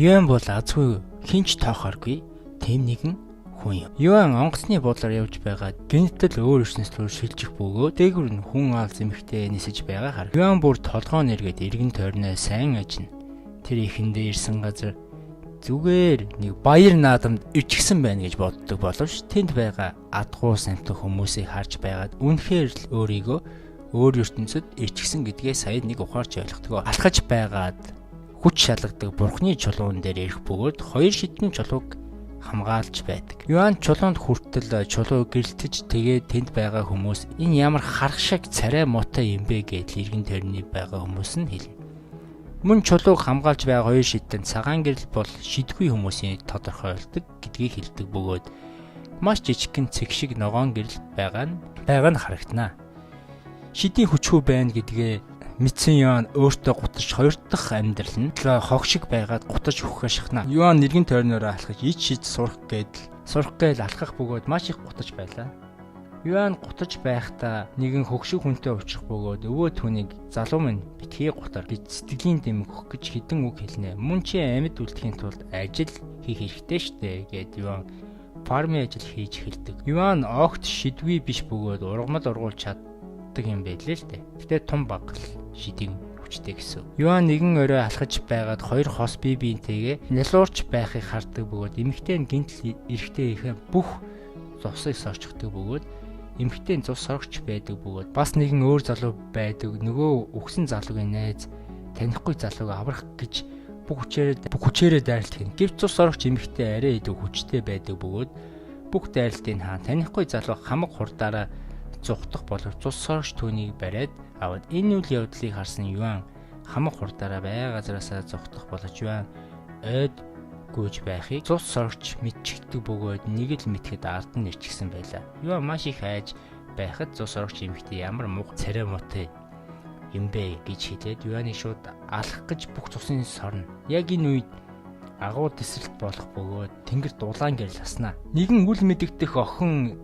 Юан бол азгүй хинч тоохооргүй тэм нэгэн хүн юм. Юан онгоцны буудлаар явж байгаад гинтэл өөр ертөнц рүү шилжих бөгөөд дээгүр нь хүн аал зэмхтэй нисэж байгаа хар. Юан бүр толгоо нэргээд эргэн тойрноо сайн ажина. Тэр ихэндээ ирсэн газар зүгээр нэг баяр наадамд ирчихсэн байна гэж боддог боловч тэнд байгаа адгуу самтан хүмүүсийг харж байгаад үнэхээр л өөрийгөө өөр ертөнцид ирчихсэн гэдгээ сая нэг ухаарч ойлгодог. Алхаж байгаад хүч шалгадаг бурхны чулуун дээр ирэх бөгөөд хоёр шидэн чулууг хамгаалж байдаг. Юан чулуунд хүртэл чулуу гэрэлтэж тэгээд тэнд байгаа хүмүүс энэ ямар харах шиг царай муутай юм бэ гэдэл эргэн тойрны байгаа хүмүүс нь хэлнэ. Мөн чулууг хамгаалж байгаа хоёр шидэн цагаан гэрэл бол шидгүй хүмүүсийн тодорхойлдог гэдгийг хэлдэг бөгөөд маш жижигхэн цэг шиг ногоон гэрэл байгаа нь харагдана. Шидийн хүчгүй байна гэдгээ мэдсэн Юан өөртөө гутарч хоёр дахь амьдрал нь хог шиг байгаад гутарч үхэхээр шахна. Юан нэргэн тойрноороо алхаж ич шид сурах гээл алхах бөгөөд маш их гутарч байлаа. Юан гутарч байхдаа нэгэн хөгшиг хүнтэй уулзах бөгөөд өвөө түүнийг залуу минь битгий гутар гэж сэтгэлийн дэм өгөх гэж хэдэн үг хэлнэ. Мөн чи амьд үлдэхийн тулд ажил хийх хэрэгтэй штэ гэд Юан фармын ажил хийж эхэлдэг. Юан огт шидгүй биш бөгөөд ургамал ургуулж чаддаг юм байлээ л дээ. Гэтэ тум баг л шидийн хүчтэй гэсэн. Юан нэгэн орой алхаж байгаад хоёр хос бие биентэйгээ нялуурч байхыг хардаг бөгөөд эмэгтэй нь гинтл эрэхтэй ихэ бүх зовсыг сорчихдаг бөгөөд эмэгтэй нь зус сорогч байдаг бөгөөд бас нэгэн өөр залуу байдаг. Нөгөө үхсэн залуугийн найз танихгүй залууг аврах гэж бүх хүчээрээ дайралт хийнэ. Гэвч зус сорогч эмэгтэй арай илүү хүчтэй байдаг бөгөөд бүх дайралтыг хаан танихгүй залуу хамаг хурдаараа зугтах болов зус сорогч түүнийг бариад аваад энэ үйл явдлыг харсан Юан хамаг хурдаараа бай газараасаа зугтах болож Юан ойд гүйж байхыг зус сорогч мэдчихдэг бөгөөд нэг л мэтгэд ард нь ирчихсэн байлаа. Юан маш их айж байхад зус сорогч эмэгтэй ямар муу царай муутай юм бэ гэж хэлээд Юаныг шууд алах гэж бүх цусын сорно. Яг энэ үед агуу тэсрэлт болох бөгөөд тэнгэр дулаан гэрэл хаснаа. Нэгэн үл мэдэгдэх охин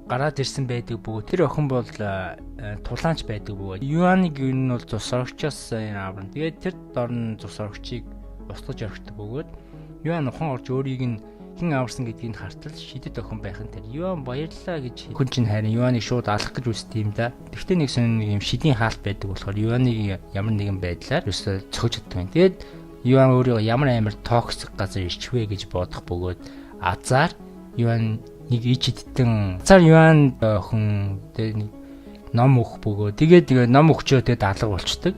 гараад ирсэн байдаг бөгөөд тэр охин бол тулаанч байдаг бөгөөд Юаныг ер нь бол зус сорогчоос аварна. Тэгээд тэр дорн зус сорогчийг устгаж орхидог бөгөөд Юан ухан орж өөрийг нь хэн аварсан гэдгийг хартал шидэт охин байх нь тэр. Юан баярлалаа гэж хүн чинь харин Юаныг шууд алах гэж үсдэг юм да. Тэгвэл нэг сонин нэг юм шидийн хаалт байдаг болохоор Юаныг ямар нэгэн байдлаар ерөөсөө цохиж чаддаг юм. Тэгээд Юан өөрийгөө ямар амар токсик газар ирчихвэ гэж бодох бөгөөд азар Юан нэг ич идтэн азар Юан охин тэгээд нэг ном өгөх бөгөөд тэгээд ном өгчөө тэгээд алга болчдөг.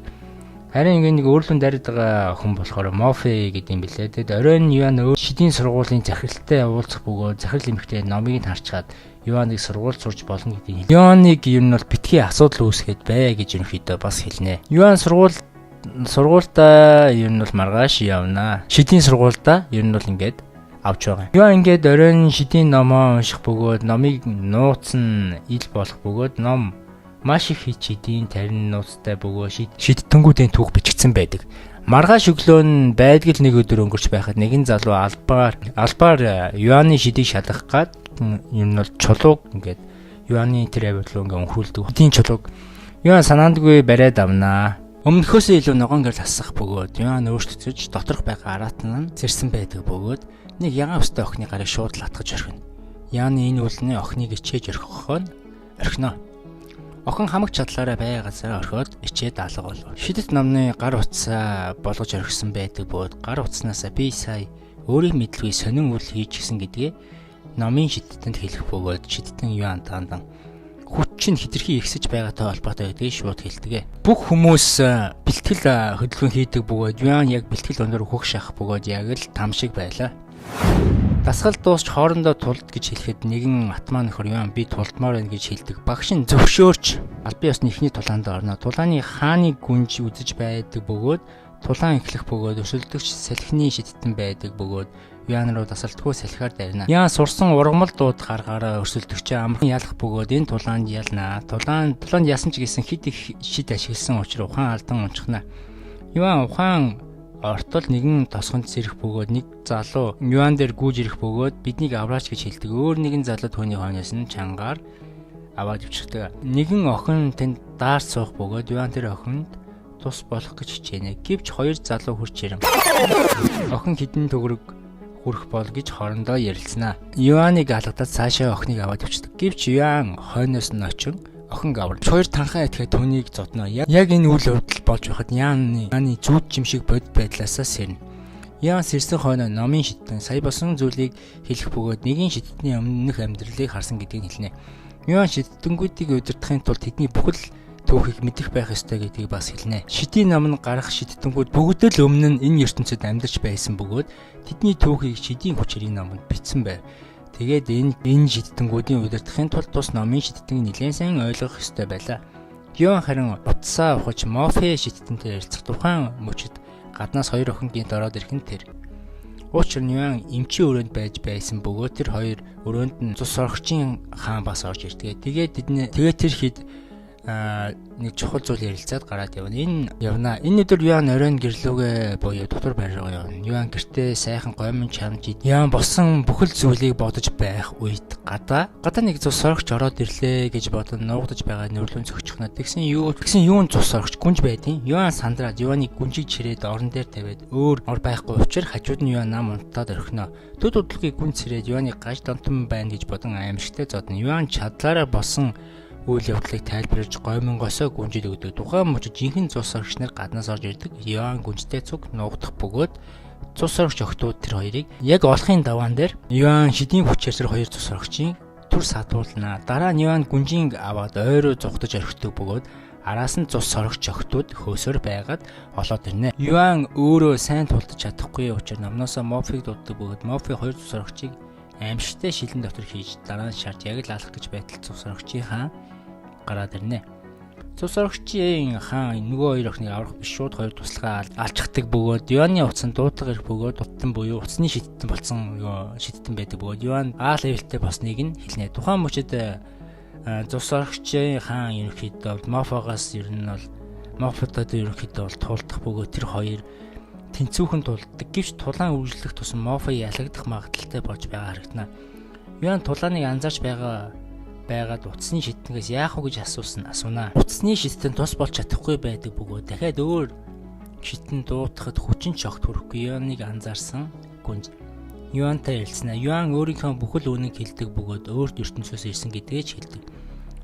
Харин ингээ нэг өөрлөн дайраад байгаа хүн болохоор Мофе гэдэг юм билээ. Тэгэд оройн Юан өөр шидийн сургуулийн захиралтай уулзах бөгөөд захирал эмэгтэй номыг нь харчгаад Юаныг сургууль сурч болно гэдгийг хэлнэ. Юаныг ер нь бол битгий асуудал үүсгээд бай гэж ерөнхийдөө бас хэлнэ. Юан сургуультай ер нь бол маргааш явна. Шидийн сургуультай ер нь бол ингээд авч байгаа. Юан ингээд оройн шидийн номоо унших бөгөөд номыг нууцсан ил болох бөгөөд ном маш их хич хэдийн тарин нууцтай бөгөө шидтэнгүүдийн түүх бичигдсэн байдаг. Маргааш өглөө нь байдгал нэг өдөр өнгөрч байхад нэгэн залуу албаар Юаны шидийг шалгах гад юм нь бол чулууг ингээд Юаны тэр авиуд руу ингээд өнхрүүлдэг. Хэдийн чулууг Юан санаандгүй бариад авнаа. Өмнөхөөсөө илүү ногоон гэрэл хасах бөгөөд Юан өөрчлөж доторх байгаа араатан нь сэрсэн байдаг бөгөөд нэг ягаан өстэй охины гарыг шууд л атгаж орхино. Юаны энэ үлний охиныг ичээж орхино. Охин хамаг чадлаараа бай газараа орхиод ичээд алга болов. Шидэт номны гар утсаа болгож орхисон байдаг бөгөөд гар утснаасаа би сая өөрийн мэдлгүй сонин үйл хийчихсэн гэдгээ номын шидтэнд хэлэх бөгөөд шидтэн Юан тандан хүч чинь хэтэрхий ихсэж байгаатай холбоотой гэдгийг шууд хэлдэг. Бүх хүмүүс бэлтгэл хөдөлгөөн хийдэг бөгөөд Юан яг бэлтгэл өндөр хөх шахах бөгөөд яг л там шиг байлаа. Дасгал дуусч хоорондоо тулд гэж хэлэхэд нэгэн атмаа нөхөр Юан би тулдмаар байна гэж хэлдэг. Багш нь зөвшөөрч албан ёсны эхний тулаанд орно. Тулааны хааны гүнж үзэж байдаг бөгөөд тулаан эхлэх бөгөөд өрсөлдөгч салхины шидтэн байдаг бөгөөд Юан руу дасалтгүй салхиар дайрна. Юан сурсан ургамал дууд гаргаараа өрсөлдөгчөө амархан ялах бөгөөд энэ тулаанд ялнаа. Тулаанд ясан ч гэсэн хэд их шид ашигласан учраас ухаан алдан унчихна. Юан ухаан ортол нэгэн тосгонд сэрэх бөгөөд нэг залуу Юан дээр гүйж ирэх бөгөөд биднийг авраач гэж хэлдэг. Өөр нэгэн залуу түүний хойноос нь чангаар аваад өвчихдэг. Нэгэн охин тэнд даарч суух бөгөөд Юан тэр охинд тус болох гэж хичээнэ. Гэвч хоёр залуу хурч ирэн охин хэдэн төгрөг хүрэх бол гэж хоорондоо ярилцсанаа. Юаныг алгадаад цаашаа охиныг аваад явчихдаг. Гэвч Юан хойноос нь очин охин аварна. Хоёр танхаа итгэхэд түүнийг зодно. Яг энэ үйл явдал болж байхад Яаны зүүд жим шиг бодит байдлаасаа сэрнэ. Яан сэрсэн хойноо номын шидтэн сая болсон зүйлийг хэлэх бөгөөд нэгэн шидтний өмнөх амьдралыг харсан гэдгийг хэлнэ. Юан шидтэнгүүдийг удирдахын тулд тэдний бүхэл түүхийг мэдэх байх ёстой гэдгийг бас хэлнэ. Шидийн ном нь гарах шидтэнгүүд бүгд л өмнө нь энэ ертөнцид амьдарч байсан бөгөөд тэдний түүхийг шидийн хүчээр энэ номонд бичсэн байв. Тэгээд энэ шидтэнгүүдийн удирдахын тулд тус номын шидтэн нэлээд сайн ойлгох ёстой байлаа. Юан харин утсаа ухаж Мофе шидтэнтэй ярилцах тухайн мөчид гаднаас хоёр охин гинт ороод ирэх нь тэр. Учир нь Юан эмчийн өрөөнд байж байсан бөгөөд тэр хоёр өрөөнд нь цус сорогчийн хаан бас орж ирдэг. Тэгээд тэдний тэгээд тэр хэд нэг чухал зүйл ярилцаад гараад явна. Энэ явна. Энэ өдөр Юан оройн гэрлүүгээ буюу дотор байр руу явна. Юан гэртээ сайхан гомн чамж Юан болсон бүхэл зүйлийг бодож байх үед гадаа нэг цус сорогч ороод ирлээ гэж бодон нуугдаж байгаа нүрлүүн цогчихно. Тэгсэн юун цус сорогч гүнж байдیں۔ Юан сандраад Юаныг гүнжийг чирээд орон дээр тавиад өөр ор байхгүй учир хажууд нь Юан нам унтаад орхино. Төд удалгүй гүн цэрээд Юаныг гаж донтон байна гэж бодон аимшигтай зодно. Юан чадлаараа болсон үйл явдлыг тайлбарлаж гоймонгосоо гүнжид өгдөг. Тухайн мөчид жинхэнэ цус сорогч нар гаднаас орж ирдэг. Юан гүнжтэй цуг нуугдах бөгөөд цус сорогч охтууд тэр хоёрыг яг олохын даваан дээр Юан шидийн хүчээр тэр хоёр цус сорогчийн түр сатуулна. Дараа нь Юан гүнжийн аваад ойроо зугтаж орхидог бөгөөд араас нь цус сорогч охтууд хөөсөр байгаад олоод ирнэ. Юан өөрөө сайн тулдаж чадахгүй учраас номноосоо Мофиг дууддаг бөгөөд Мофи хоёр цус сорогчийг аимшигтай шилэн дотор хийж дараа нь шарж яг л алах гэж байтал цус сорогчийн хаан гараад ирнэ. Цус сорогчийн хаан нөгөө хоёр охиныг аврах биш шууд хоёр туслахаа алчхдаг бөгөөд Юаны утсан дуудлага ирэх бөгөөд уттан буюу утасны шидтэн болсон шидтэн байдаг бөгөөд Юан аал эвэлтэй болсныг нь хэлнэ. Тухайн мөчид цус сорогчийн хаан ерөнхийдөө Мофогоос ер нь бол Мофотод ерөнхийдөө бол туулдах бөгөөд тэр хоёр тэнцүүхэн тулддаг. Гэвч тулаан үргэлжлэх тусам Мофо ялагдах магадлалтай болж байгаа харагдана. Юан тулааныг анзаарч байгаад утасны шидтэнгээс яах вэ гэж асуунаа. Утасны шидтэн тус болж чадахгүй байдаг бөгөөд дахиад өөр шидтэн дуутахад хүчин чогт хүрэхгүй Юаныг анзаарсан гүнж Юантай ярилцсанаа. Юан өөрийнхөө бүхэл үннийг хэлдэг бөгөөд өөрт ертөнцөөс ирсэн гэдгээ ч хэлдэг.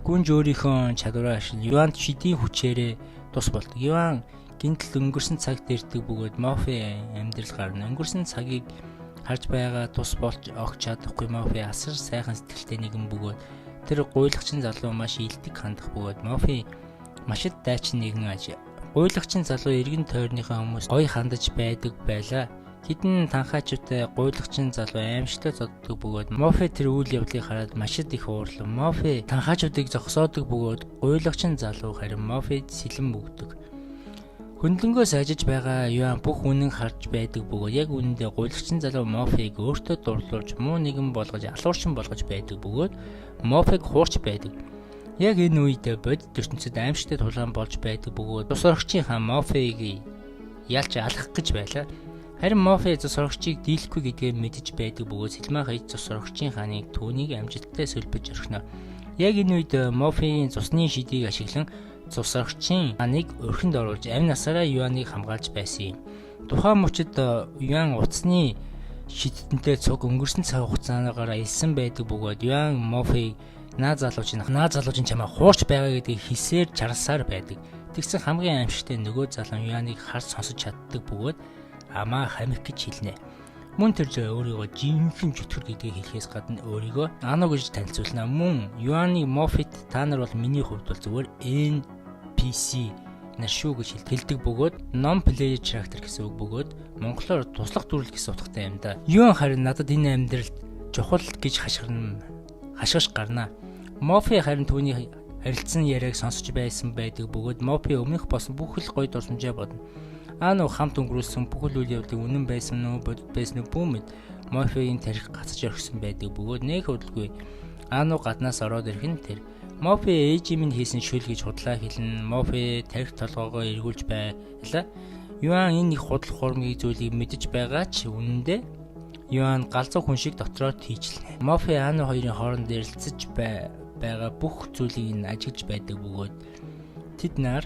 Гүнж өөрийнхөө чадвараа ашиглан Юанд шидийн хүчээрээ тус болдог. Юан гинтл өнгөрсөн цагт ирдэг бөгөөд Мофи амьдрал гарна. Өнгөрсөн цагийг харж байгаа тус болж огч чадахгүй Мофи асар сайхан сэтгэлтэй нэгэн бөгөөд тэр гуйлагчин залуу маш илдэг хандах бөгөөд Мофи маш дайчин нэгэн аж. Гуйлагчин залуу эргэн тойрныхаа хүмүүс гоё хандаж байдаг байлаа. Хідэн танхаачтай гуйлагчин залуу аимшигтай зоддог бөгөөд Мофи тэр үйл явдлыг хараад маш их уурлав. Мофи танхаачуудыг зогсоодог бөгөөд гуйлагчин залуу харин Мофид сэлэм өгдөг. Хөндлөнгөө сайжиж байгаа Юан бүх үнэн харж байдаг бөгөөд яг үнэндээ гуйлагчин залуу Мофиг өөртөө дурлуулж муу нэгэн болгож алуурчин болгож байдаг бөгөөд Мофиг хуурч байдаг. Яг энэ үед бодит ертөнцид аимшигтай тулаан болж байдаг бөгөөд цус сорогчийн хаан Мофиг ялж алах гэж байлаа. Харин Мофи цус сорогчийг дийлэхгүй гэдгээ мэдэж байдаг бөгөөд сэлмаа хийж цус сорогчийн хааныг түүнийг амжилттай сөлбөж орхино. Яг энэ үед Мофигийн цусны шидийг ашиглан цус сорогчийн хааныг орхинд оруулж амь насаараа Юаныг хамгаалж байсан юм. Тухайн мөчид Юан утасны шидтэнтэй цуг өнгөрсөн цаг хугацаагаар аялсан байдаг бөгөөд Юан Мофи наа залуучин чамаа хуурч байгаа гэдгийг хэлсээр чарсаар байдаг. Тэгсэн хамгийн аимшигтай нөгөө залуу Юаныг харж сонсож чаддаг бөгөөд амаа хамих гэж хэлнэ. Мөн тэр өөрийгөө жинхэнэ чөтгөр гэдгийг хэлэхээс гадна өөрийгөө Ано гэж танилцуулна. Мөн Юаны Мофит та нар бол миний хувьд бол зүгээр NPC нар шүү гэж хэлдэг бөгөөд non player character гэсэн үг бөгөөд монголоор туслах дүрл гэсэн утгатай юм да. Юан харин надад энэ амьдралд чухал гэж хашгирч гарна. Мофи харин түүний харилцсан яриаг сонсож байсан байдаг бөгөөд Мофи өмнөх болсон бүх л гоё дурсамжаа бодно. Ано хамт өнгөрүүлсэн бүхэл үйл явдлыг үнэн байсан уу бодит байсан уу бүү мэд Мофигийн тарих гацаж орхисон байдаг бөгөөд нэг хөдөлгүй Ано гаднаас ороод ирэх нь тэр Мофи ээжийн минь хийсэн шүл гэж худлаа хэлнэ. Мофи тарих толгоогоо эргүүлж байлаа. Юан энэ их худал хуурмгийн зүйлийг мэдэж байгаа ч үнэндээ Юан галзуу хүн шиг дотроо тийчлэнэ. Мофи Ано хоёрын хооронд ярилцаж байгаа бүх зүйлийг нь ажиглаж байдаг бөгөөд тэд нар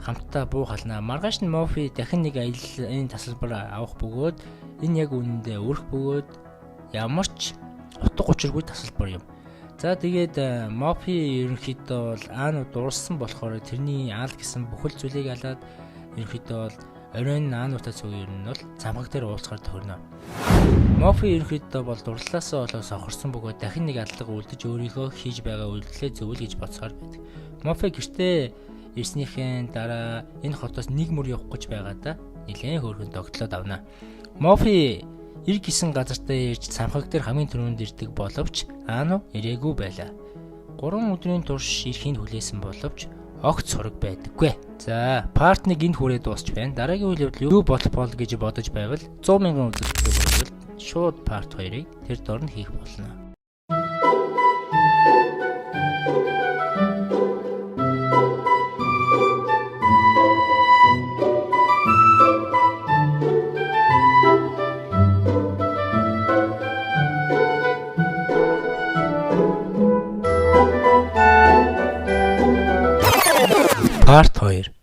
Хамтдаа буу халнаа. Маргааш нь Мофи дахин нэг аяллын тасалбар авах бөгөөд энэ яг үнэндээ өрх бөгөөд ямар ч утга учиргүй тасалбар юм. За тэгээд Мофи ерөнхийдөө бол Ану дурлсан болохоор тэрний аал гэсэн бүхэл зүйлийг алаад ерөнхийдөө бол оройн Анутай цуг ер нь бол цамхаг дээр уулзахаар тохирно. Мофи ерөнхийдөө бол дурлалаасаа болоо сохорсон бөгөөд дахин нэг алдлага үлдэж өөрийнхөө хийж байгаа үйлдэлээ зөв л гэж бодсоор байдаг. Мофи гэртээ ирснийхээ дараа энэ хотоос нэг мөр явах гэж байгаадаа нэлээд хөөрхөн тогтлоод авна. Мофи ир гисэн газартаа ирж цамхаг дээр хамгийн түрүүнд ирдэг боловч Ану ирээгүй байлаа. 3 өдрийн турш ирэхийг хүлээсэн боловч огт сураг байдаггүй. За, part 1 энд хүрээ дуусч байна. Дараагийн үйл явдал юу болох бол гэж бодож байвал 100 мянган үзэлттэй болвол шууд part 2-ыг тэр дор нь хийх болно. Part 2.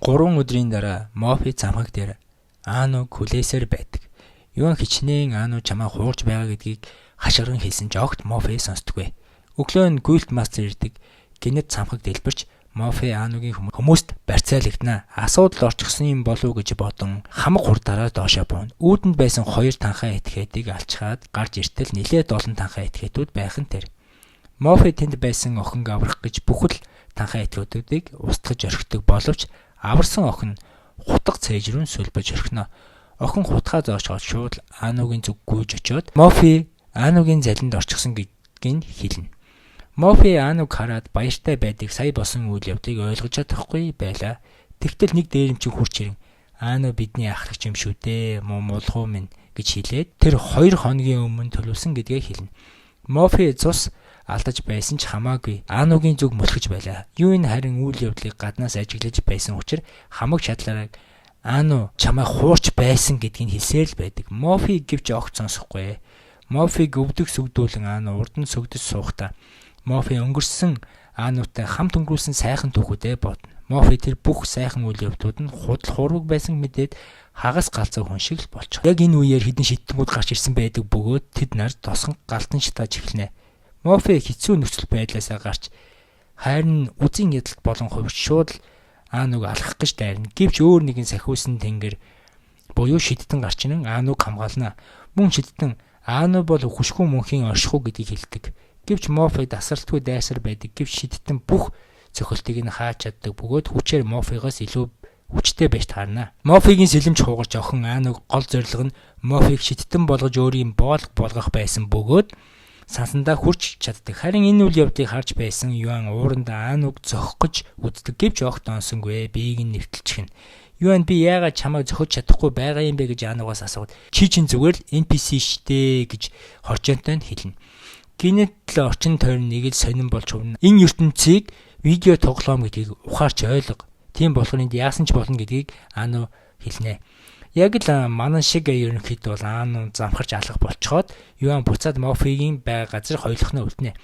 3 өдрийн дараа Мофи замхаг дээр Ану хүлээсээр байдаг. Юан хичнээн Ану чамаа хуурж байгаа гэдгийг хашгиран хэлсэн ч огт Мофи сонсдоггүй. Өглөө нь Гүйлт мастер ирдэг. Гэнэт замхаг дэлбэрч Мофи Анугийн хүмүүст барьцаалагдана. Асуудал орчихсон юм болов уу гэж бодон хамаг хурдаараа доошоо бууна. Үүдэнд байсан 2 танхаа этгээдийг алчхаад гарч иртэл нилээд олон танхаа этгээдүүд байх нь тэр. Мофи тэнд байсан охинг аврах гэж бүхэл танхаа этгээдүүдийг устгаж орхидог боловч аварсан охин хутга цээж рүү сүлбэж орхино. Охин хутгаа зоочхоод шууд Анугийн зүг гүйж очиод Мофи Анугийн залинд орчихсон гэдгийг хэлнэ. Мофи Ануг хараад баяртай байдаг сая болсон үйл явдлыг ойлгож чадахгүй байлаа. Тэгтэл нэг дээрэмчин хурч ирэн Ану бидний ахлагч юм шүү дээ. Муулгуу минь гэж хэлээд тэр 2 хоногийн өмнө төлөвлөсөн гэдгээ хэлнэ. Мофи цус алдаж байсан ч хамаагүй Анугийн зүг мөлхөж байлаа. Юун харин үйл явдлыг гаднаас ажиглаж байсан учраас хамаг чадлаараа Ану чамайг хуурч байсан гэдгийг хэлсээр л байдаг. Мофи гэвч огт сонсохгүй. Мофиг өвдөх сүгдүүлэн Ану урд нь сүгдэж суухдаа Мофи өнгөрсөн Анутай хамт өнгөрүүлсэн сайхан түүхүүдээ бодно. Мофи тэр бүх сайхан үйл явдлууд нь худал хурваг байсан мэдээд хагас галзуу хүн шиг л болчих. Яг энэ үеэр хэдэн шидэнгүүд гарч ирсэн байдаг бөгөөд тэд нар тосгон галтан шатааж эхэлнэ. Мофи хэцүү нөхцөл байдлаасаа гарч хайр нь үзэн ядалт болон хувирч шууд л Ануг алхах гэж дайрна. Гэвч өөр нэгэн сахиусан тэнгэр буюу шидтэн гарч ирэн Ануг хамгаална. Мөн шидтэн Ану бол хөшгөн мөнхийн оршихуй гэдгийг хэлдэг. Гэвч Мофи тасралтгүй дайсар байдаг. Гэвч шидтэн бүх цохилтыг нь хааж чаддаг бөгөөд хүчээр Мофигоос илүү хүчтэй байж таарна. Мофигийн сэлэмж хугарч охин Ануг гол зорилго нь Мофиг шидтэн болгож өөрийн боолго болгох байсан бөгөөд сансандаа хүрч чаддаг. Харин энэ үйл явдлыг харж байсан Юан уурандаа Ануг зохих гэж үздэг. Гэвч огт онсонгүй. Биеийг нь нэвтэлчихнэ. Юан би яагаад чамайг зохиж чадахгүй байгаа юм бэ гэж Анугаас асууад чи чинь зүгээр л NPC штэ гэж хоржоонтой нь хэлнэ. Гинэт л орчин тойрон нэг л сонин болж хувна. Энэ ертөнцийг видео тоглоом гэдгийг ухаарч ойлго. Тийм болохоор энд яасан ч болно гэдгийг Ану хэлнэ. Яг л манан шиг ерөнхийдөө бол Ану замхарч алах болцоход Юан буцаад Мофигийн байгаа газар хоёулахнаа үлднэ.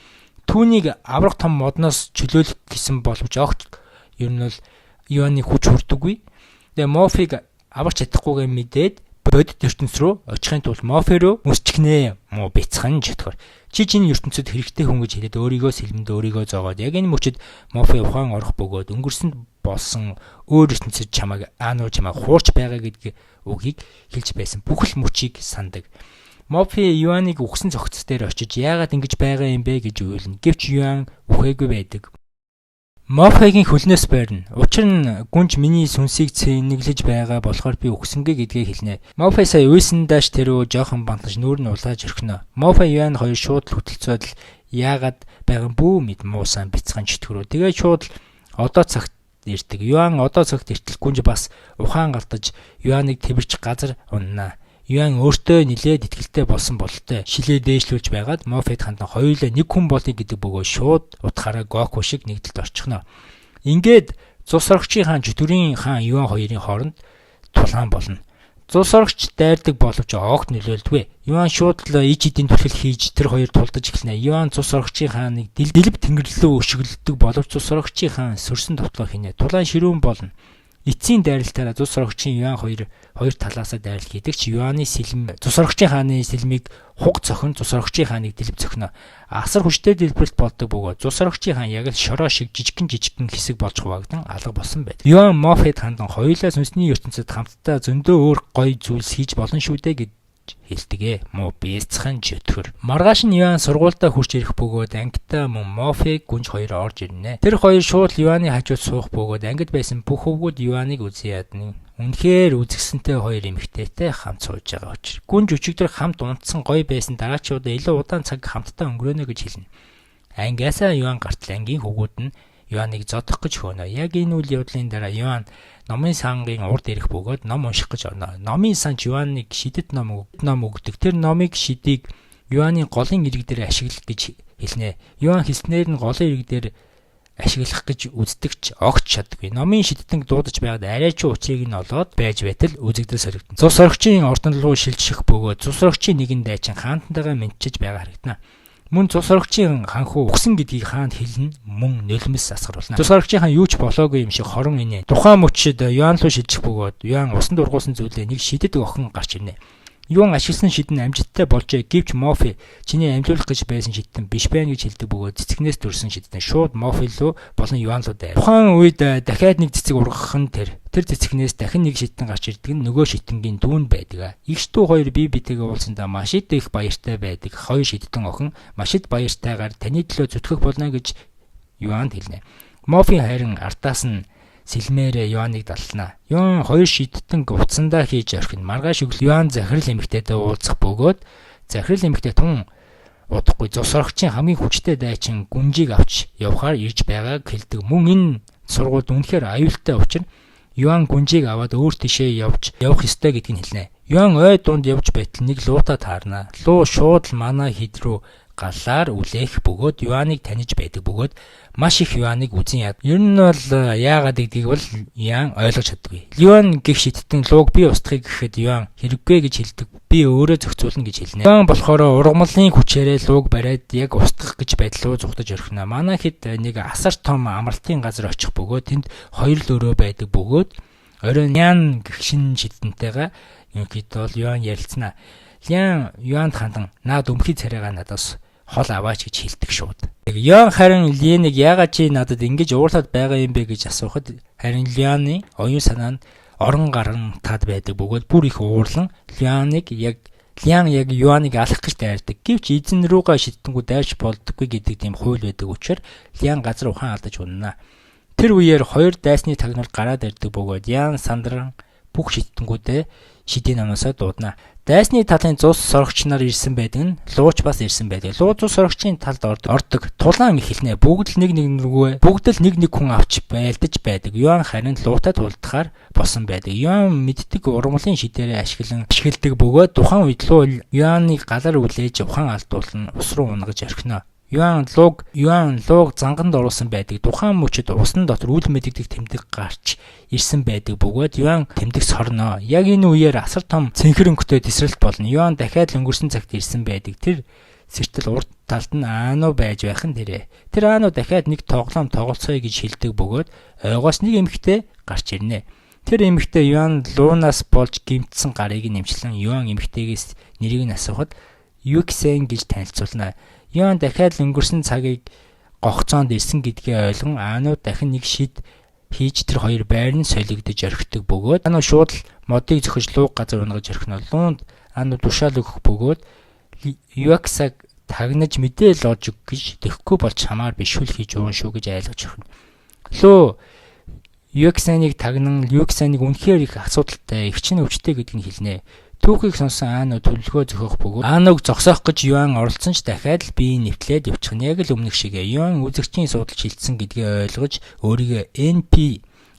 Түүнийг аврах том модноос чөлөөлөх гэсэн боловч огт ер нь бол Юаны хүч хүрдэггүй. Тэгээ Мофиг аварч чадахгүйгээ мэдээд бодит ертөнц рүү очихын тулд Мофи рүү мөсчихнэ. Муу бяцхан чөтгөр. Чи чинь ертөнцид хэрэгтэй хүн гэж хэлээд өөрийгөө сэлмэнд өөрийгөө зоогоод яг энэ мөчид Мофи ухаан орох бөгөөд өнгөрсөнд болсон өөр ертөнцид чамайг Ану чамайг хуурч байгаа гэдгийг үгийг хэлж байсан. Бүх л мөчийг сандаг. Мофи Юаныг үхсэн цогц дээр очиж яагаад ингэж байгаа юм бэ гэж уйлна. Гэвч Юан үхээгүй байдаг. Мофигийн хөлнөөс байрна. Учир нь гүнж миний сүнсийг цэнэглэж байгаа болохоор би үхсэнгүй гэдгээ хэлнэ. Мофи сая уйсан дааш тэрөө жоохон бантлаж нүүр нь улааж орхино. Мофи Юан хоёр шууд л хөтөлцөөд л яагаад байгаа бүү мэд муусан бяцхан чөтгөрөө. Тэгээд шууд л одоо цагт ирдэг. Юан одоо цагт иртэл гүнж бас ухаан галтаж Юаныг тэвэрч газар уннаа. Юан өөртөө нилээд итгэлтэй болсон бололтой. Шилээ дээшлүүлж байгаад Мофед хандан хоёулаа нэг хүн болъё гэдэг бөгөө шууд утгаараа Гоку шиг нэгдэлд орчихно. Ингээд цус сорогчийн хаан чөтгөрийн хаан Юан хоёрын хооронд тулаан болно. Зул сорогч дайрдаг боловч огт нөлөөлдгүй. Юан шууд л иж идийн түлхэл хийж тэр хоёр тулдаж эхэлнэ. Юан цус сорогчийн хааныг дэлб тэнгэр рүү өшиглөдөг боловч цус сорогчийн хаан сөрсөн довтлоо хийнэ. Тулаан ширүүн болно. Эцсийн дайралтаараа цус сорогчийн Юан хоёр хоёр талаасаа дайрал хийдэг ч Юаны сэлэм цус сорогчийн хааны сэлмийг хуг цохин цус сорогчийн хааныг дэлб цохино. Асар хүчтэй дэлбэрэлт болдог бөгөөд цус сорогчийн хаан яг л шороо шиг жижигхэн жижигхэн хэсэг болж хуваагдан алга болсон байдаг. Юан Мофед хандан хоёулаа сүнсний ертөнцид хамтдаа зөндөө өөр гоё зүйлс хийж болно шүү дээ гэж хэлдэг. Муу бийцхан чөтгөр. Маргааш нь Юан сургуультай хурж ирэх бөгөөд ангидаа мөн Мофи гүнж хоёр орж ирнэ. Тэр хоёр шууд Юаны хажууд суух бөгөөд ангид байсан бүх хөвгүүд Юаныг үзэн ядна. Үнэхээр үзэсгэлэнтэй хоёр эмэгтэйтэй хамт сууж байгаа учир. Гүнж өчигдөр хамт унтсан гоё байсан дараачуудаа илүү удаан цаг хамтдаа өнгөрөөнө гэж хэлнэ. Ангиасаа Юан гартал ангийн хөвгүүд нь Юаныг зодох гэж хөөнө. Яг энэ үйл явдлын дараа Юан номын сангийн урд ирэх бөгөөд ном унших гэж орно. Номын санч Юаныг шидэт ном өгдөг. Тэр номыг шидийг Юаны голын ирэг дээр ашигла гэж хэлнэ. Юан хэлснээр нь голын ирэг дээр ашиглах гэж үздэг ч огт чаддаггүй. Номын шидтэнг дуудаж байгаад арай ч учрыг нь олоод байж байтал үзэгдэл соригдоно. Цус сорогчийн ордон руу шилжих бөгөөд цус сорогчийн нэгэн дайчин хаантайгаа мэдчиж байгаа харагдана. Мөн цус сорогчийн ханхүү үхсэн гэдгийг хаанд хэлнэ, мөн нулимс асгаруулна. Цус сорогчийн хаан юу ч болоогүй юм шиг хорон инээ. Тухайн мөчид Юан руу шилжих бөгөөд Юан усан дургуулсан зүйлээ нэг шидэдэг охин гарч ирнэ. Юан ашигласан шидэн амжилттай болжээ. Гэвч Мофи чиний амьлуулах гэж байсан шидтэн биш байна гэж хэлдэг бөгөөд цэцгнээс төрсэн шидтэн шууд Мофи руу болон Юан руу дайр. Тухайн үед дахиад нэг цэцэг ургах нь тэр. Тэр цэцгнээс дахин нэг шидтэн гарч ирдэг нь нөгөө шидтэнгийн дүүн байдаг. Эгч дүү хоёр бие биетэйгээ уулзсандаа маш их баяртай байдаг. Хоёр шидтэн охин маш их баяртайгаар таны төлөө зүтгэх болно гэж Юанд хэлнэ. Мофи харин ардаас нь сэлмээрээ Юаныг даллана. Юан хоёр шидтэнг утсандаа хийж орхино. Маргааш өглөө Юан захирал эмэгтэйтэй уулзах бөгөөд захирал эмэгтэй тун удахгүй зус сорогчийн хамгийн хүчтэй дайчин гүнжийг авч явхаар ирж байгааг хэлдэг. Мөн энэ сургуульд үнэхээр аюултай учир Юан гүнжийг аваад өөр тишээ явж явах ёстой гэдгийг хэлнэ. Юан ой дунд явж байтал нэг луута таарна. Луу шууд л манай хэд рүү галаар үлээх бөгөөд Юаныг таних байдаг бөгөөд маш их Юаныг үзэн яд. Ер нь бол яагаад гэдгийг бол Юан ойлгож чаддаггүй. Юан гих шидтэн лууг би устгахыг гэхэд Юан хэрэггүй гэж хэлдэг. Би өөрөө зохицуулна гэж хэлнэ. Юан болохоор ургамлын хүчээрээ лууг бариад яг устгах гэж байдал руу зугтаж орхино. Манай хэд нэг асар том амралтын газар очих бөгөөд тэнд хоёр л өрөө байдаг бөгөөд оройн Ян гих шин шидтэнтэйгээ ерөнхийдөө бол Юан ярилцсанаа. Ян Юанд хандан наад өмхий царайгаа надаас хол аваач гэж хэлдэг шууд. Юан харин Ленийг яагаад чи надад ингэж уурлаад байгаа юм бэ гэж асуухад харин Лианы оюун санаа нь орон гарan тад байдаг бөгөөд бүр их уурлан Лианыг яг Лиан яг Юаныг алах гэж дайрдаг. Гэвч эзэн рүүгээ шидтэнгүү дайрч болдоггүй гэдэг тийм хууль байдаг учраас Лиан газар ухаан алдаж унана. Тэр үеэр хоёр дайсны тагнуул гараад ирдэг бөгөөд Ян сандран бүх шидтэнгүүдээ шидийн номоосоо дуудана. Дайсны талын зус сорогч нар ирсэн байдаг нь лууч бас ирсэн байдаг. Луу зус сорогчийн талд ордог. Тулаан эхэлнэ. Бүгд л нэг нэг рүүгээ бүгд л нэг нэг хүн авч байлдаж байдаг. Юан харин луутай тулдахаар босон байдаг. Юан мэддэг ургамлын шидээрээ ашиглан ашигладаг бөгөөд тухайн үед луу Юаныг галаар үлээж ухаан алдуулна, ус руу унагаж орхино. Юан лууг занганд оруулсан байдаг. Тухайн мөчид усан дотор үл мэдэгдэх тэмдэг гарч ирсэн байдаг бөгөөд Юан тэмдэг сорно. Яг энэ үеэр асар том цэнхэр өнгөтэй тесрэлт болно. Юан дахиад л өнгөрсөн цагт ирсэн байдаг. Тэр сэртэл урд талд нь Ану байж байх нь тэрэ. Тэр Ану дахиад нэг тоглоом тоглолцоё гэж хэлдэг бөгөөд ойгоос нэг эмэгтэй гарч ирнэ. Тэр эмэгтэй Юан луунаас болж гэмтсэн гарыг нэмчлэн Юан эмэгтэйгээс нэрийг нь асуухад Юксэн гэж танилцуулна. Юан дахиад л өнгөрсөн цагийг гогцоонд ирсэн гэдгээ ойлгон Ану дахин нэг шид хийж тэр хоёр байр нь солигдож орхидог бөгөөд Ану шууд л модыг зөхөж лууг газар унгаж орхино. Луунд Ану тушаал өгөх бөгөөд Юаксаг тагнаж мэдээл олж өг гэж тэхгүй болж хамаар биш хүл хийж уун шүү гэж айлгаж орхино. Луу Юаксаныг тагнан Юаксаныг үнэхээр их асуудалтай их чинь өвчтэй гэдгийг нь хэлнэ. Түүхийг сонсон Ану төлөвлөгөө зохиох бөгөөд Ануг зогсоох гэж Юан оролцсон ч дахиад л биеийн нэвтлээд явчих нь яг л өмнөх шигэ. Юан үзэгчийн судалж хилцсэн гэдгээ ойлгож өөрийгөө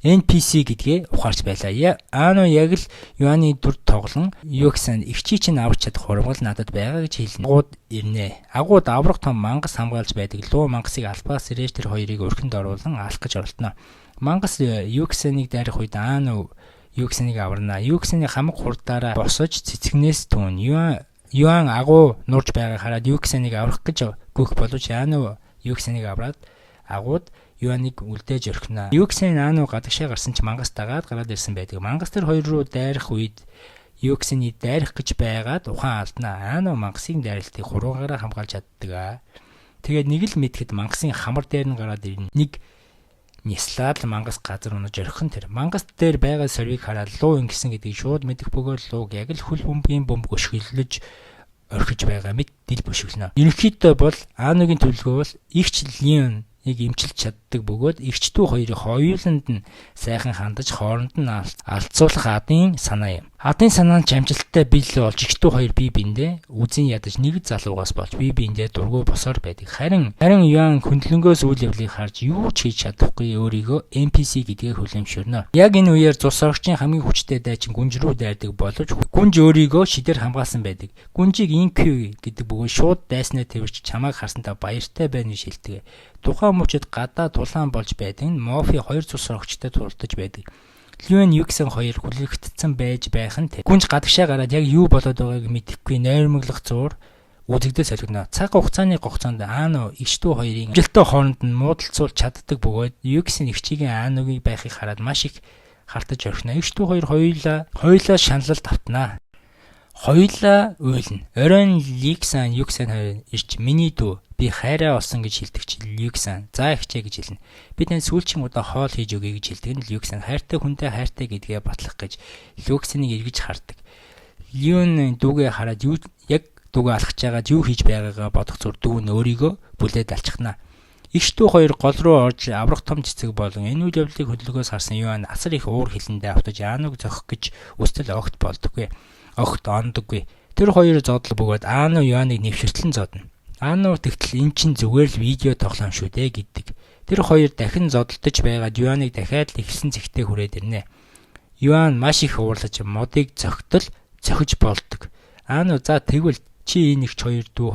NPC гэдгээ ухаарч байлаа. Ану яг л Юаны дүр тоглон Юксан эгчий чинь авч чадах хурамгал надад байгаа гэж хэлнэ. Агууд ирнэ. Агууд аврах том мангас хамгаалж байдаг. Луу мангасыг албаас ирээж тэр хоёрыг өрхөнд оруулан алах гэж оролдоно. Мангас Юксаныг дайрах үед Ану Юксэнийг аварна. Юксэний хамаг хурдаараа босож цэцгнээс түүн. Юан агуу нурж байгааг хараад Юксэнийг аврах гэж гүөх боловч Ану Юксэнийг авраад агууд Юаныг үлдээж орхино. Юксэн Ану гадагшаа гарсан ч мангас дагаад гараад ирсэн байдаг. Мангас тэр хоёр руу дайрах үед Юксэний дайрах гэж байгаад ухаан алдна. Ану мангасын дайралтыг хуруугаараа хамгаалж чаддаг. Тэгээд нэг л мэдхэд мангасын хамар дээр нь гараад ирнэ. Нэг нислаад л мангас газар унаж орхин тэр. Мангас дээр байгаа сорвийг хараад луу ингэсэн гэдгийг шууд мэдэх бөгөөд лууг яг л хөл бөмбөгийн бөмбөг өшгөлөж орхиж байгаа мэт дил бөшөглөнө. Ерөнхийдөө бол Анугийн төлөвлөгөө бол эгч Лион нэг эмчилж чаддаг бөгөөд эгч дүү хоёрыг хоёуланд нь сайхан хандаж хооронд нь алцуулах адын санаа юм. Адын санаа нь ч амжилттай бий болж эгч дүү хоёр бие биендээ үзэн ядаж нэг залуугаас болж бие биендээ дургүй босоор байдаг. Харин Юан хөндлөнгөөс үйл явдлыг харж юу ч хийж чадахгүй өөрийгөө NPC гэдгээ хүлээн зөвшөөрнө. Яг энэ үеэр зус сорогчийн хамгийн хүчтэй дайчин гүнж рүү дайрдаг боловч гүнж өөрийгөө шидээр хамгаалсан байдаг. Гүнжийг инQ гэдэг бөгөөд шууд дайснаа тэрвэрч чамайг харсантаа баяртай байна гэж хэлдэг. Тухайн мөчид гадаа тулаан болж байдаг нь Мофи хоёр цус сорогчтой тулдаж байдаг. Люэн Юксэн хоёр хүлэгдсэн байж байх нь гүнж гадагшаа гараад яг юу болоод байгааг мэдэхгүй нойрмоглох зуур үзэгдэл солигдоно. Цаг хугацааны гогцоонд Ану эгч дүү хоёрын амжилттай хооронд нь муудалцуулж чаддаг бөгөөд Юксэн эгчигийн Анугийг байхыг хараад маш их хартаж орхино. Эгч дүү хоёр хоёулаа шаналлд автнаа. Хоёулаа уйлна. Оройн Ликсан Юксан хоёр ирч миний дүү би хайраа олсон гэж хэлдэг чи Люксан за ихчээ гэж хэлнэ. Би тань сүүлчийн удаа хоол хийж өгье гэж хэлдэг нь Люксан хайртай хүнтэй хайртай гэдгээ батлах гэж Люксаныг эргэж хардаг. Люн дүүгээ хараад юу яг дүүгээ алхаж байгаад юу хийж байгаагаа бодох зур дүү нь өөрийгөө бүлээд алчихна. Эгч дүү хоёр гол руу орж аврах том цэцэг болон энэ үйл явдлыг хөдөлгөөс харсан Юан асар их уур хилэндээ автаж Ануг зохих гэж өстөл огт болдоггүй. Огт ондоггүй. Тэр хоёр зодол бөгөөд Ану Юаныг нэвширтлэн зодно. Ану тэгтэл эн чинь зүгээр л видео тоглоом шүү дээ гэдэг. Тэр хоёр дахин зодолдож байгаад Юаныг дахиад л эхэлсэн зэгтээ хүрээд ирнэ. Юан маш их уурлаж модыг зөгтөл зохиж болдог. Ану за тэгвэл чи энэ эгч хоёр дүү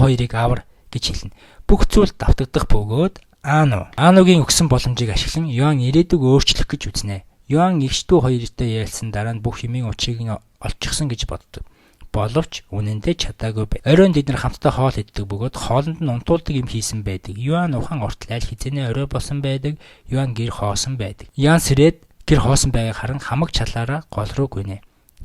хоёрыг авар гэж хэлнэ. Бүх зүйл давтагдах бөгөөд Анугийн өгсөн боломжийг ашиглан Юан ирээдүг өөрчлөх гэж үзнэ. Юан эгч дүү хоёртой ярилцсан дараа нь бүх юмын учрыг нь олчихсон гэж боддог. Боловч үнэндээ чадаагүй бай. Оройн тэд нар хамтдаа хоол иддэг бөгөөд хоолнд нь унтуулдаг юм хийсэн байдаг. Юан ухаан ортол аль хэзээний орой болсон байдаг. Юан гэр хоосон байдаг. Юан сэрээд гэр хоосон байгааг харан хамаг чалаараа гол руу гүнэ.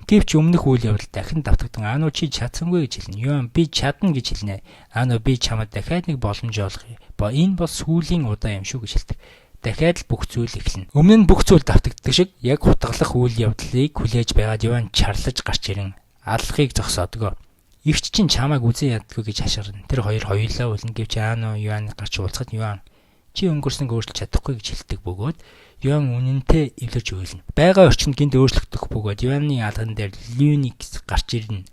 Гэвч өмнөх үйл явдал дахин давтагдан Ану чи чадсангүй гэж хэлнэ. Юан би чадна гэж хэлнэ. Ану би чамд дахиад нэг боломж олгоё. Энэ бол сүүлийн удаа юм шүү гэж хэлдэг. Дахиад л бүх зүйл эхэлнэ. Өмнө нь бүх зүйл давтагддаг шиг яг хутгалах үйл явдлыг хүлээж байгаад Юан чарлаж гарч ирэн аллахыг зогсоодгоо. Эгч чинь чамайг үзэн яддаггүй гэж хашгирна. Тэр хоёр хоёулаа үлнэ гэвч Ану Юан гарч уулзахад Юан чи өнгөрсөн өөрчилж чадахгүй гэж хэлдэг бөгөөд Юан үнэнтэй эвлэрч уйлна. Байгаа орчинд гинт өөрчлөгдөх бөгөөд Юаны алган дээр Люникс гарч ирнэ.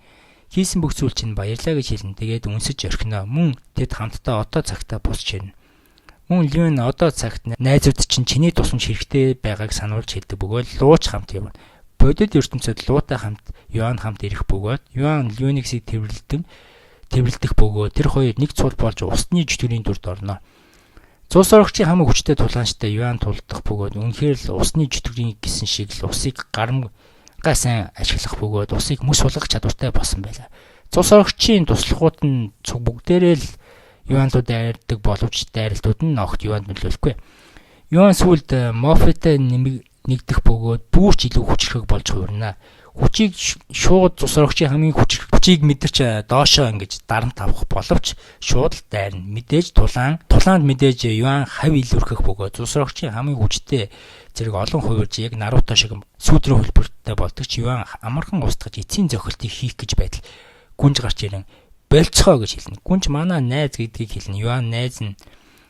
Хийсэн бүх зүйл чинь баярлаа гэж хэлнэ. Тэгээд үнсэж орхино. Мөн тэд хамтдаа одоо цагтаа босч ирнэ. Мөн Люн одоо цагт найзууд чинь чиний тусламж хэрэгтэй байгааг сануулж хэлдэг бөгөөд лууч хамт явна. Бодит ертөнцид луутай хамт Юан хамт ирэх бөгөөд Юан Люниксийг тэрвэрлдэх бөгөөд тэр хоёр нэг цул болж усны чөтгөрийн дүрд орно. Цус сорогчийн хамаг хүчтэй тулаанчтай Юан тулдах бөгөөд үнэхээр л усны чөтгөрийн гэсэн шиг л усыг гарамгаа сайн ашиглах бөгөөд усыг мөс сулгах чадвартай болсон байлаа. Цус сорогчийн туслахууд нь цуг бүгдээрээ л Юан руу дайрдаг боловч дайралтууд нь огт Юанд нөлөөлөхгүй. Юан сүүлд Мофетэй нэгдэх бөгөөд бүрч илүү хүчрхэг болж хуурна. Хүчийг шууд цус сорогчийн хамгийн хүчийг мэдэрч доошоо ингэж дарамт авах боловч шууд л дайрна. Мэдээж тулаанд мэдээж Юан хав илүүрхэх бөгөөд цус сорогчийн хамгийн хүчтэй зэрэг олон хувирж яг Наруто шиг сүүдрэн хөлбөрттэй болдог ч Юан амархан устгаж эцсийн зохилтыг хийх гэж байтал гүнж гарч ирэн болцгоо гэж хэлнэ. Гүнж манай найз гэдгийг хэлнэ. Юан найз нь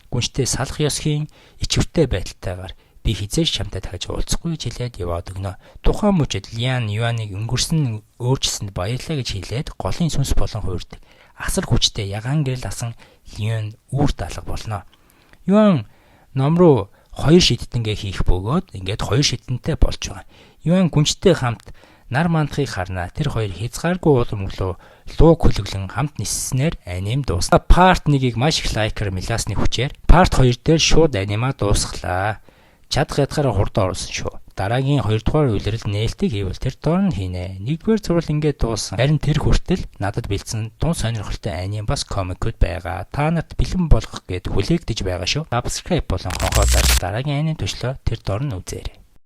гүнжтэй салах ёсхийн ичвэртэй байдалтайгаар би хизээж чамтай дахиж уулзахгүй гэж хэлээд яваад өгнө. Тухайн мөчид Лиан Юаныг өнгөрсөн өөрчилсөнд баярлалаа гэж хэлээд голын сүнс болон хуурдаг. Асар хүчтэй ягаан гэрэл асан Лиан үүр даалга болно. Юан ном руу хоёр шидтэнгээ хийх бөгөөд ингээд хоёр шидтэнтэй болж байгаа. Юан гүнжтэй хамт нар мандахыг харна. Тэр хоёр хязгааргүй улам өглөө лууг хөлөглөн хамт ниснээр аним дуусна. Part 1-ийг маш их лайкер миласны хүчээр part 2 дээр шууд анима дуусглаа. Чадах ядахаараа хурдан оруулсан шүү. Дараагийн 2 дугаар улирал нээлтийг хийвэл тэр дор нь хийнэ. Нэгдүгээр цуврал ингээд дууссан. Харин тэр хүртэл надад бэлдсэн тун сонирхолтой аниме бас комикуд байгаа. Та нарт бэлэн болгох гээд хүлээгдэж байгаа шүү. Subscribe болон хонхоо дарж дараагийн аниме төчлөө тэр дор нь үзээрэй.